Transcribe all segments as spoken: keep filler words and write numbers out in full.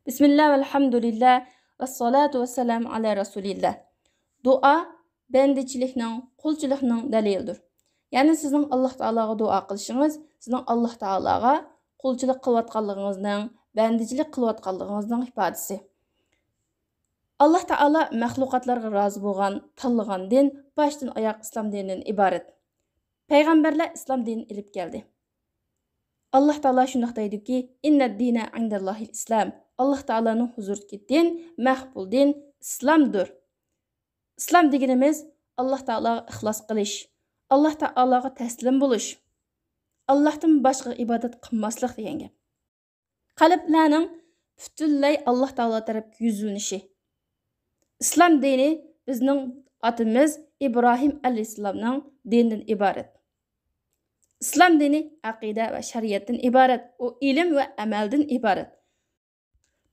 بىسمىللا ۋەلھەمدۇلىللا ۋەسسالاتۇ ۋەسسالامۇ ئالا رەسۇلىللا. دۇئا بەندىچىلىكنىڭ، قۇلچىلىقنىڭ دەلىلىدۇر. يەنى سىزنىڭ ئاللاھ تائالاغا دۇئا قىلىشىڭىز سىزنىڭ ئاللاھ تائالاغا قۇلچىلىق قىلىۋاتقانلىقىڭىزنىڭ، بەندىچىلىك قىلىۋاتقانلىقىڭىزنىڭ ئىپادىسى. ئاللاھ تائالا مەخلۇقاتلارغا رازى بولغان، تاللىغان دىن باشتىن ئاياق ئىسلام دىنىدىن ئىبارەت. پەيغەمبەرلەر ئىسلام دىنىنى ئېلىپ كەلدى. ئاللاھ تائالا شۇنداق دەيدۇكى، «ئىننەد دىنە ئىندەللاھىل ئىسلام.» ئاللاھ تائالانىڭ ھۇزۇرىدىكى دىن، مەقبۇل دىن ئىسلامدۇر. ئىسلام دېگىنىمىز ئاللاھ تائالاغا ئىخلاس قىلىش، ئاللاھ تائالاغا تەسلىم بولۇش، ئاللاھتىن باشقىغا ئىبادەت قىلماسلىق دېگەن گەپ. قەلبلەرنىڭ پۈتۈنلەي ئاللاھ تائالا تەرەپكە يۈزلىنىشى. ئىسلام دىنى بىزنىڭ ئاتىمىز ئىبراھىم ئەلەيھىسسالامنىڭ دىنىدىن ئىبارەت. ئىسلام دىنى ئەقىدە ۋە شەرىئەتتىن ئىبارەت، ئۇ ئىلىم ۋە ئەمەلدىن ئىبارەت.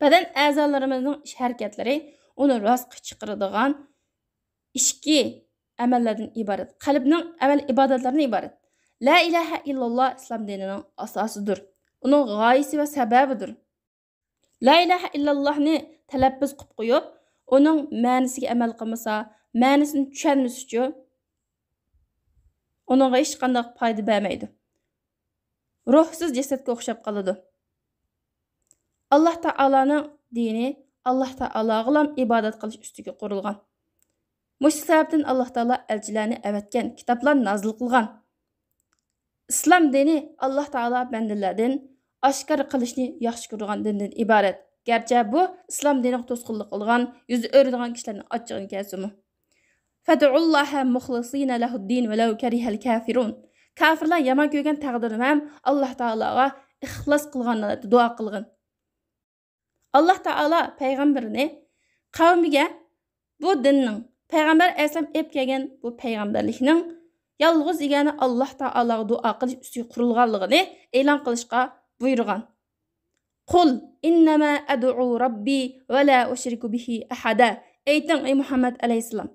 بەدەن ئەزالىرىمىزنىڭ ئىش ھەرىكەتلىرى ئۇنى راستقا چىقىرىدىغان ئىچكى ئەمەللەردىن ئىبارەت، قەلبنىڭ ئەمەل ئىبادەتلىرىدىن ئىبارەت. لا ئىلاھە ئىللاللا ئىسلام دىنىنىڭ ئاساسىدۇر، ئۇنىڭ غايىسى ۋە سەۋەبىدۇر. لا ئىلاھە ئىللاللاھنى تەلەپپۇز قىلىپ قويۇپ، ئۇنىڭ مەنىسىگە ئەمەل قىلمىسا، مەنىسىنى چۈشەنمىسىچۇ، ئۇنىڭغا ھېچقانداق پايدا بەرمەيدۇ. روھسىز جەسەتكە ئوخشاپ قالىدۇ. ئاللاھ تائالانىڭ دىنى ئاللاھ تائالاغىلا ئىبادەت قىلىش ئۈستىگە قۇرۇلغان. مۇشۇ سەۋەبتىن ئاللاھ تائالا ئەلچىلەرنى ئەۋەتكەن، كىتابلار نازىل قىلغان. ئىسلام دىنى ئاللاھ تائالا بەندىلەردىن ئاشكارا قىلىشنى ياخشى كۆرىدىغان دىندىن ئىبارەت. گەرچە بۇ ئىسلام دىنىغا توسقۇنلۇق قىلىدىغان، يۈز ئۆرۈيدىغان كىشىلەرنىڭ ئاچچىقىنى كەلسىمۇ. فَادْعُوا اللَّهَ مُخْلِصِينَ لَهُ الدِّينَ وَلَوْ كَرِهَ الْكَافِرُونَ. كاپىرلار يامان كۆرگەن تەقدىردىمۇ ھەم ئاللاھ تائالاغا ئىخلاس قىلغان ھالەتتە دۇئا قىلغىن. ئاللاھ تائالا پەيغەمبىرىنى قەۋمىگە بۇ دىننىڭ، پەيغەمبەر ئەلەيھىسسالام ئېلىپ كەلگەن بۇ پەيغەمبەرلىكنىڭ يالغۇز يېگانە ئاللاھ تائالاغا دۇئا قىلىش ئۈستىگە قۇرۇلغانلىقىنى ئېلان قىلىشقا بۇيرۇغان. قُلْ إِنَّمَا أَدْعُو رَبِّي وَلَا أُشْرِكُ بِهِ أَحَدًا. ئېيتىڭ، ئەي مۇھەممەد ئەلەيھىسسالام،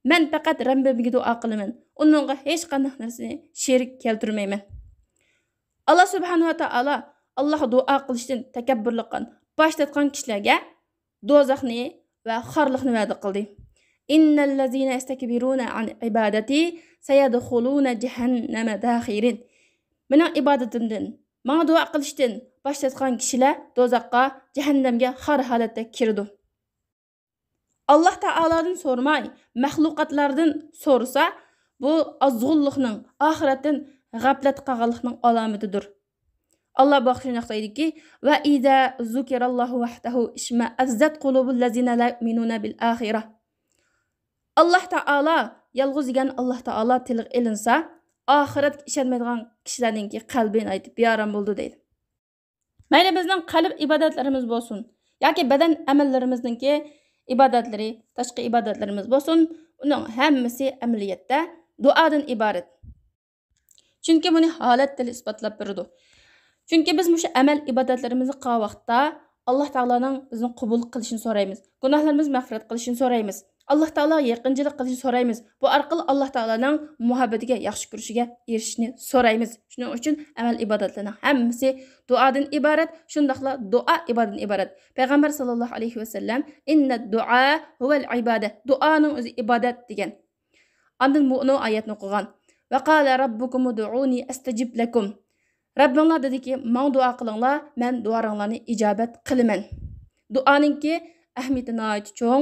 مەن پەقەت رەببىمگە دۇئا قىلىمەن، ئۇنىڭغا ھېچقانداق نەرسىنى شېرىك كەلتۈرمەيمەن. ئاللاھ سۇبھانەھۇ ۋە تائالا ئاللاھقا دۇئا قىلىشتىن تەكەببۇرلۇق قىلغان، باش تارتقان كىشىلەرگە دوزاخنى ۋە خارلىقنى ۋەدە قىلدى. إِنَّ الَّذِينَ يَسْتَكْبِرُونَ عَنْ عِبَادَتِي سَيَدْخُلُونَ جَهَنَّمَ دَاخِرِينَ. مېنىڭ ئىبادىتىمدىن، ماڭا دۇئا قىلىشتىن باش تارتقان كىشىلەر دوزاخقا، جەھەننەمگە خار ھالەتتە كىرىدۇ. ئاللاھ تائالادىن سورىماي، مەخلۇقاتلاردىن سورىسا، بۇ ئازغۇنلۇقنىڭ، ئاخىرەتتىن غەپلەتتە قالغانلىقنىڭ ئالامىتىدۇر. ئاللاھ بۇ ھەقتە شۇنداق دەيدۇكى، وَإِذَا ذُكِرَ اللَّهُ وَحْدَهُ اشْمَأَزَّتْ قُلُوبُ الَّذِينَ لَا يُؤْمِنُونَ بِالْآخِرَةِ. ئاللاھ تائالا، يالغۇز يېگانە ئاللاھ تائالا تىلغا ئېلىنسا، ئاخىرەتكە ئىشەنمەيدىغان كىشىلەرنىڭكى قەلبى ناھايىتى بىئارام بولىدۇ دەيدۇ. مەيلى بىزنىڭ قەلب ئىبادەتلىرىمىز بولسۇن ياكى بەدەن ئەمەللىرىمىزنىڭكى ئىبادەتلىرى، تاشقى ئىبادەتلىرىمىز بولسۇن، ئۇنىڭ ھەممىسى ئەمەلىيەتتە دۇئادىن ئىبارەت. چۈنكى بۇنى ھالەت دەلىل ئىسپاتلاپ بېرىدۇ. چۈنكى بىز مۇشۇ ئەمەل ئىبادەتلىرىمىزنى قىلغان ۋاقىتتا، ئاللاھ تائالانىڭ بىزنى قوبۇل قىلىشىنى سورايمىز، گۇناھلىرىمىزنى مەغپىرەت قىلىشىنى سورايمىز، ئاللاھ تائالاغا يېقىنچىلىق قىلىشنى سورايمىز. بۇ ئارقىلىق ئاللاھ تائالانىڭ مۇھەببىتىگە، ياخشى كۆرۈشىگە ئېرىشىشنى سورايمىز. شۇنىڭ ئۈچۈن ئەمەل ئىبادەتلەرنىڭ ھەممىسى دۇئادىن ئىبارەت، شۇنداقلا دۇئا ئىبادەتتىن ئىبارەت. پەيغەمبەر ساللاللاھۇ ئەلەيھى ۋەسەللەم، «إِنَّ الدُّعَاءَ هُوَ الْعِبَادَةُ»، دۇئانىڭ ئۆزى ئىبادەت دېگەن. ئاندىن مۇنۇ ئايەتنى ئوقۇغان، «وَقَالَ رَبُّكُمُ ادْعُونِي أَسْتَجِبْ لَكُمْ». رەببىڭلار دېدىكى، ماڭا دۇئا قىلىڭلار، مەن دۇئالاڭلارنى ئىجابەت قىلىمەن. دۇئانىڭكى ئەھمىيىتى ناھايىتى چوڭ.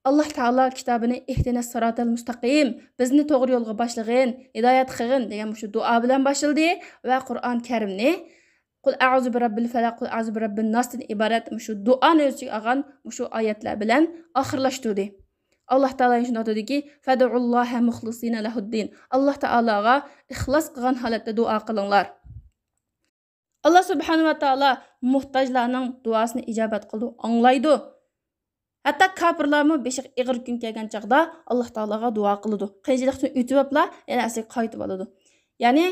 ئاللاھ تائالا كىتابىنى «ئىھدىنەس سىراتەل مۇستەقىم»، بىزنى توغرا يولغا باشلىغىن، ھىدايەت قىلغىن دېگەن مۇشۇ دۇئا بىلەن باشلىدى ۋە قۇرئان كەرىمنى «قۇل ئەئۇزۇ بىرەببىل فەلەق، قۇل ئەئۇزۇ بىرەببىن ناس» تىن ئىبارەت مۇشۇ دۇئانى ئۆز ئىچىگە ئالغان مۇشۇ ئايەتلەر بىلەن ئاخىرلاشتۇردى. ئاللاھ تائالا شۇنداق دېدىكى، «فَادْعُوا اللَّهَ مُخْلِصِينَ لَهُ الدِّينَ»، ئاللاھ تائالاغا ئىخلاس قىلغان ھالەتتە دۇئا قىلىڭلار. ئاللاھ سۇبھانەھۇ ۋە تائالا موھتاجلارنىڭ دۇئاسىنى ئىجابەت قىلىدۇ، ئاڭلايدۇ. ھەتتا كاپىرلارمۇ بېشىغا ئېغىر كۈن كەلگەن چاغدا ئاللاھ تائالاغا دۇئا قىلىدۇ. قىيىنچىلىقتىن ئۆتۈۋاپلا يەنە ئەسلىگە قايتىۋالىدۇ. يەنى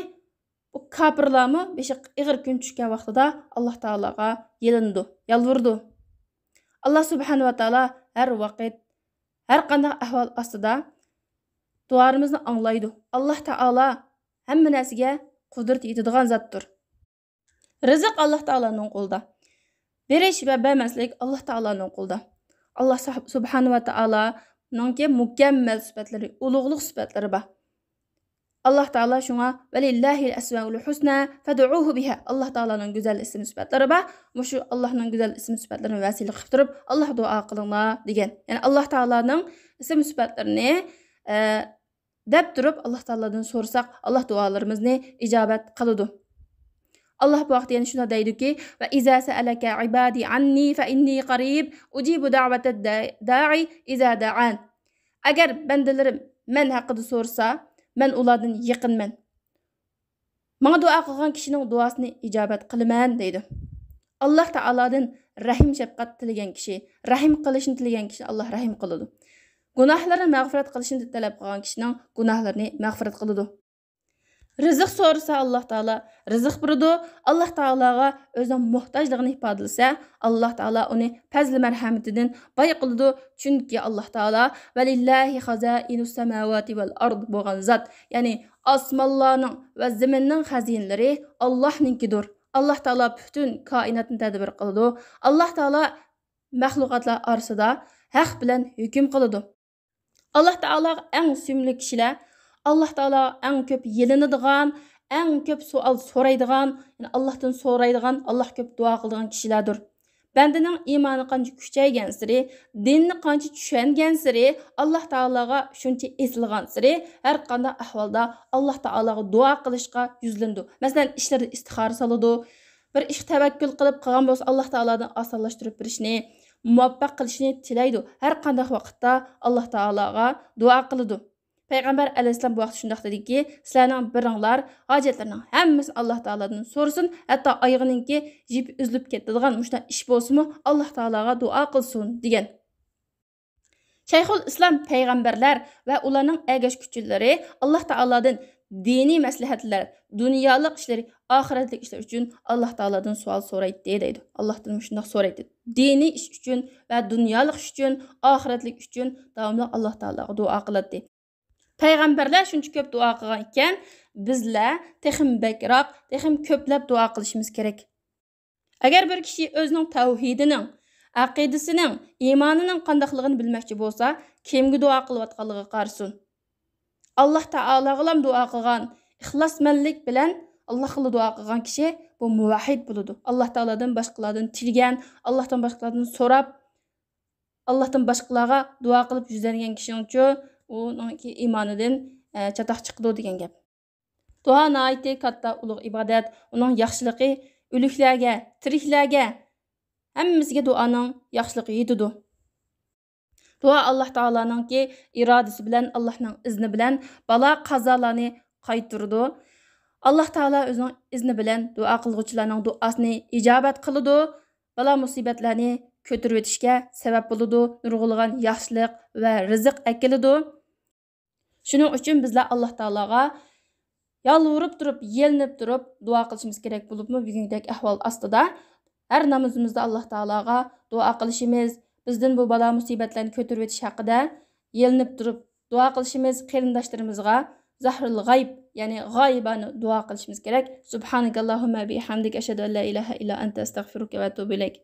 بۇ كاپىرلارمۇ بېشىغا ئېغىر كۈن چۈشكەن ۋاقتىدا ئاللاھ تائالاغا يېلىنىدۇ، يالۋۇرىدۇ. ئاللاھ سۇبھانەھۇ ۋە تائالا ھەر ۋاقىت، ھەر قانداق ئەھۋال ئاستىدا دۇئالىرىمىزنى ئاڭلايدۇ. ئاللاھ تائالا ھەممە نەرسىگە قۇدرىتى يېتىدىغان زاتتۇر. رىزىق ئاللاھ تائالانىڭ قولىدا. بېرىش ۋە بەرمەسلىك ئاللا تائالانىڭ قولىدا. ئاللا سۇبھانە ۋە تائالانىڭكى مۇكەممەل سۈپەتلىرى، ئۇلۇغلۇق سۈپەتلىرى بار. ئاللا تائالا شۇڭا، ۋەلىللاھىل ئەسمائۇل ھۇسنا فەدئۇھۇ بىھا، ئاللا تائالانىڭ گۈزەل ئىسىم سۈپەتلىرى بار، مۇشۇ ئاللانىڭ گۈزەل ئىسىم سۈپەتلىرىنى ۋەسىلە قىلىپ تۇرۇپ، ئاللاغا دۇئا قىلىڭلار دېگەن. يەنى ئاللا تائالانىڭ ئىسىم سۈپەتلىرىنى، ئە، دەپ تۇرۇپ، ئاللا تائالادىن سورىساق، ئاللا دۇئالىرىمىزنى ئىجابەت قىلىدۇ. ئاللا بۇ ھەقتە يەنە شۇنداق دەيدۇكى، ۋە ئىزا سەئەلەكە ئىبادى ئەننى فەئىننى قەرىب، ئۇجىبۇ دەئۋەتە دائی ئىزا دەئان. ئەگەر بەندىلىرىم مەن ھەققىدە سورىسا، مەن ئۇلاردىن يېقىنمەن. ماڭا دۇئا قىلغان كىشىنىڭ دۇئاسىنى ئىجابەت قىلىمەن، دەيدۇ. ئاللا تائالادىن رەھىم شەپقەت تىلىگەن كىشى، رەھىم قىلىشنى تىلىگەن كىشىنى ئاللا رەھىم قىلىدۇ. گۇناھلىرىنى مەغپىرەت قىلىشنى تەلەپ قىلغان كىشىنىڭ گۇناھلىرىنى مەغپىرەت قىلىدۇ. رىزىق سورىسا، ئاللا تائالا رىزىق بېرىدۇ. ئاللا تائالاغا ئۆزىنىڭ موھتاجلىقىنى ئىپادىلىسە، ئاللا تائالا ئۇنى پەزلى مەرھەمىتىدىن باي قىلىدۇ. چۈنكى ئاللا تائالا ۋەلىللاھى خازائىنۇس سەماۋاتى ۋەل ئارض بولغان زات، يەنى ئاسمانلارنىڭ ۋە زېمىننىڭ خەزىنىلىرى ئاللاھنىڭكىدۇر. ئاللا تائالا پۈتۈن كائىناتنى تەدبىر قىلىدۇ. ئاللا تائالا مەخلۇقاتلار ئارىسىدا ھەق بىلەن ھۆكۈم قىلىدۇ. ئاللا تائالاغا ئەڭ سۆيۈملۈك كىشىلەر، ئاللا تائالاغا ئەڭ كۆپ يېلىنىدىغان، ئەڭ كۆپ سوئال سورايدىغان، يەنى ئاللاھتىن سورايدىغان، ئاللاھقا كۆپ دۇئا قىلىدىغان كىشىلەردۇر. بەندىنىڭ ئىمانى قانچە كۈچەيگەنسېرى، دىننى قانچە چۈشەنگەنسېرى، ئاللا تائالاغا شۇنچە ئېسىلغانسېرى، ھەر قانداق ئەھۋالدا ئاللا تائالاغا دۇئا قىلىشقا يۈزلىنىدۇ. مەسىلەن، ئىشلىرىدا ئىستىخارە سالىدۇ. بىر ئىشقا تەۋەككۈل قىلىپ قىلغان بولسا، ئاللا تائالادىن ئاسانلاشتۇرۇپ بېرىشنى، مۇۋەپپەق قىلىشنى تىلەيدۇ. ھەر قانداق ۋاقىتتا ئاللا تائالاغا دۇئا قىلىدۇ. پەيغەمبەر ئەلەيھىسسالام بۇ ۋاقىتتا شۇنداق دېدىكى، سىلەرنىڭ بىرىڭلار ھاجەتلىرىنىڭ ھەممىسىنى ئاللا تائالادىن سورىسۇن، ھەتتا ئايىغىنىڭكى يىپى ئۈزۈلۈپ كېتىدىغان مۇشۇنداق ئىش بولسىمۇ، ئاللا تائالاغا دۇئا قىلسۇن، دېگەن. شەيخۇل ئىسلام پەيغەمبەرلەر ۋە ئۇلارنىڭ ئەگەشكۈچىلىرى ئاللا تائالادىن دىنىي مەسلىھەتلەر، دۇنيالىق ئىشلىرى، ئاخىرەتلىك ئىشلار ئۈچۈن ئاللا تائالادىن سوئال سورايتتى، دەيدۇ. ئاللاھتىن مۇشۇنداق سورايتتى. دىنىي ئىش ئۈچۈن ۋە دۇنيالىق ئىش ئۈچۈن، ئاخىرەتلىك ئۈچۈن داۋاملىق ئاللا تائالاغا دۇئا قىلاتتى. پەيغەمبەرلەر شۇنچە كۆپ دۇئا قىلغان ئىكەن، بىزلەر تېخىمۇ بەكرەك، تېخىمۇ كۆپلەپ دۇئا قىلىشىمىز كېرەك. ئەگەر بىر كىشى ئۆزىنىڭ تەۋھىدىنىڭ، ئەقىدىسىنىڭ، ئىمانىنىڭ قانداقلىقىنى بىلمەكچى بولسا، كىمگە دۇئا قىلىۋاتقانلىقىغا قارىسۇن. ئاللا تائالاغىلام دۇئا قىلغان، ئىخلاسمەنلىك بىلەن ئاللاغىلا دۇئا قىلغان كىشى بۇ مۇۋەھھىد بولىدۇ. ئاللا تائالادىن باشقىلاردىن تىلىگەن، ئاللاھتىن باشقىلاردىن سوراپ، ئاللاھتىن باشقىلارغا دۇئا قىلىپ يۈزلەنگەن كىشىنىڭچۇ ئۇنىڭكى ئىمانىدىن، ئە، چاتاق چىقىدۇ دېگەن گەپ. دۇئا ناھايىتى كاتتا، ئۇلۇغ ئىبادەت، ئۇنىڭ ياخشىلىقى ئۆلۈكلەرگە، تىرىكلەرگە، ھەممىسىگە دۇئانىڭ ياخشىلىقى يېتىدۇ. دۇئا ئاللا تائالانىڭكى ئىرادىسى بىلەن، ئاللانىڭ ئىزنى بىلەن بالا قازالارنى قايتۇرىدۇ. ئاللا تائالا ئۆزىنىڭ ئىزنى بىلەن دۇئا قىلغۇچىلارنىڭ دۇئاسىنى ئىجابەت قىلىدۇ. بالا مۇسىبەتلەرنى كۆتۈرۈۋېتىشكە سەۋەب بولىدۇ، نۇرغۇنلىغان ياخشىلىق ۋە رىزىق ئەكېلىدۇ. شۇنىڭ ئۈچۈن بىزلەر ئاللا تائالاغا يالۋۇرۇپ تۇرۇپ، يېلىنىپ تۇرۇپ دۇئا قىلىشىمىز كېرەك بولۇپمۇ، بۈگۈنكىدەك ئەھۋال ئاستىدا ھەر نامىزىمىزدا ئاللا تائالاغا دۇئا قىلىشىمىز، بىزدىن بۇ بالا مۇسىبەتلەرنى كۆتۈرۈۋېتىش ھەققىدە يېلىنىپ تۇرۇپ دۇئا قىلىشىمىز، قېرىنداشلىرىمىزغا زەھرۇل غەيب، يەنى غايىبانە دۇئا قىلىشىمىز كېرەك. سۇبھانەكەللاھۇممە بىھەمدىك، ئەشھەدۇ ئەللا ئىلاھە ئىللا ئەنتە، ئەستەغفىرۇكە ۋە ئەتۇبۇ ئىلەيك.